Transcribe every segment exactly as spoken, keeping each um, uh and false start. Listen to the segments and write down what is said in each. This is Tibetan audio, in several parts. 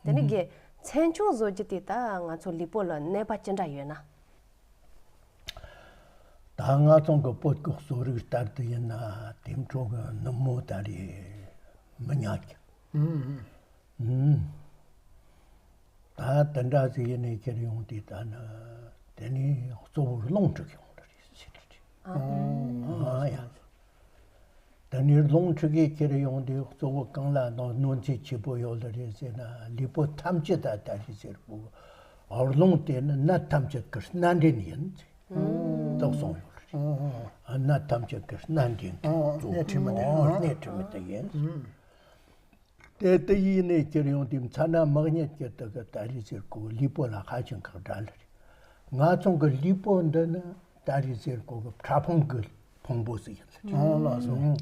དེ་ནི་གི་མཚན་མཆོག་བཟོ་རྒྱུ་དེ་ད་ང་ཚོ་ལུས་པོ་ལ་གནོད་པ་ཅི་འདྲ་ཡོད་ན། ད་ང་ཚོ་གི་བོད་ཀྱི་གསོ་རིག་ལྟར་དུ་ཡིན་ན་དེ་འཕྲོ་གི་ནུབ་མོ་ད་རེ་མི་ཉག་གི། ད་དེ་འདྲ་ཟིག་ཡིན་ནས་ཁྱེར་ཡོང་དུས་ད་ནི་དེ་ནས་གཙོ་བོ་རླུང་འཁྲུག་ཡོང་ལ་རེད་ཟེར་གི་རེད། ཨ་ཡ། དེ་ནས་རླུང་འཁྲུག་གིས་ཁྱེར་ཡོང་དུས་གཙོ་བོ་གང་ལ་གནོད་གནོད་འཚེ་ཆེ་པོ་ཡོད་ལ་རེད་ཟེར་ན་ལུས་པོ་ཐམས་ཅད་ད་ད་རེད་ཟེར་གོ། རླུང་དེ་ནི་ནད་ཐམས་ཅད་ཀྱི་སྣ་འདྲེན་ཡིན་ཟེར་དོགས་སོང་ཡོད་ལ་རེད། ནད་ཐམས་ཅད་ཀྱི་སྣ་འདྲེན་གྱི་གཙོ་སྣེ་ཁྲིད་མི་དེ་ཡིན། དེ་དེ་ཡིན་ནས་ཁྱེར་ཡོང་དུས་མཚན་ན་མག་ཉིད་ཀྱི་དེ་གི་ད་རེས་ཟེར་གོ་ལུས་པོ་ལ་ཧ་ཅང་ཁག་དྲག་ལ་རེད། ང་ཚོ་གི་ལུས་པོ་འདི་ནི་ད་རེས་ཟེར་གོ་གི་ཕྲ་ཕུང་གི་ཕུང་པོ་ཟིག་ཡིན་ལ་རེད། ཨོ་ལགས་སོ།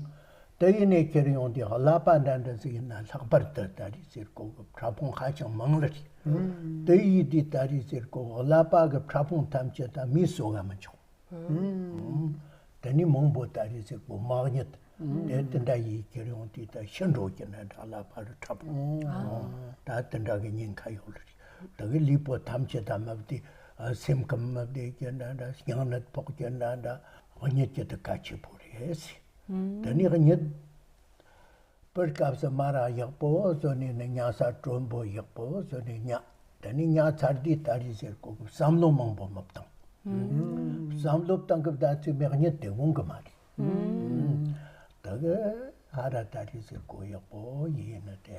དེ་ཡིན་ནས་ཁྱེར་ཡོང་དུས་ཀླད་པ་འདྲ་འདྲ་ཟིག་ཡིན་ན་ལྷག་པར་དུ་ད་རེས་ཟེར་གོ་གི་ཕྲ་ཕུང་ཧ་ཅང་མང་ལ་རེད། དེ་ཡིན་དུས་ད་རེས་ཟེར་གོ་གི་ཀླད་པ་གི་ཕྲ་ཕུང་ཐམས་ཅད་ད་མིས་གསོ་ག་མི་ཆོག་དེ་ནི་མང་པོ་ད་རེས་ཟེར་གོ་མག་ཉིད་དེ་དེ་འདྲ་ཡིས་ཁྱེར་ཡོང་དུས་ད་ཤི་འགྲོ་གི་ན་འདྲ་ལ་ཕར་འཁྲབ། ད་དེ་འདྲ་གི་ཉེན་ཁ་ཡོད་ལ་རེད། ད་གི་ལུས་པོ་ཐམས་ཅད་ད་མ་བདེ་སེམས་ཁམས་མ་བདེ་གི་འདྲ་འདྲ་སྙིང་ནད་ཕོག་གི་འདྲ་འདྲ་གཉིད་ཀྱི་དུ་ག་ཆེ་པོ་རེད་ཟེར། དེ་ནི་གཉིད། པར་སྐབས་སུ་མ་ར་ཡག་པོ་བཟོ་ནས་ནི་ཉལ་ས་དྲོན་པོ་ཡག་པོ་བཟོ་ནས་ཉལ། དེ་ནས་ཉལ་ཚར་དུས་ད་རེས་ཟེར་གོ་གི་བསམ་བློ་མང་པོ་མི་བཏང་། བསམ་བློ་བཏང་གི་བསྡད་ཚེ་མག་ཉིད་དེ་འོང་གི་མ་རེད། ད་གི་ཧ་ར་ད་རེས་ཟེར་གོ་ཡག་པོ་ཡིན་ནི་དེ།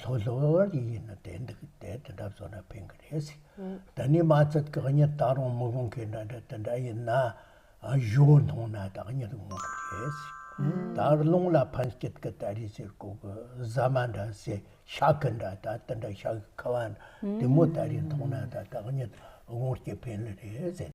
ལྷོད་ལྷོད་ཡིན་ནི་དེ་འདུག་དེ་དེ་འདྲ་བཟོ་ན་ཕན་གི་རེད་ཟེར། དེ་ནས་མ་ཚད་གི་གཉིད་ད་རུང་མི་འོང་གི་འདྲ་འདྲ་དེ་འདྲ་ཡིན་ན། གཞུ་མཐོང་ན་ད་གཉིད་འོང་གི་རེད། ད་རླུང་ལ་ཕན་སྐྱེད་ཀྱི་ད་རེས་ཟེར་གོ་གི་ཟ་མ་འདྲ་ཟེར་ཤ་ཁུ་འདྲ་ད་དེ་འདྲ་ཤ་ཁུ་ཁ་བ་དེ་མོ་ད་རེས་མཐོང་ན་ད་ད་གཉིད་འོང་སྐྱེད་ཕན་ལ་རེད་ཟེར།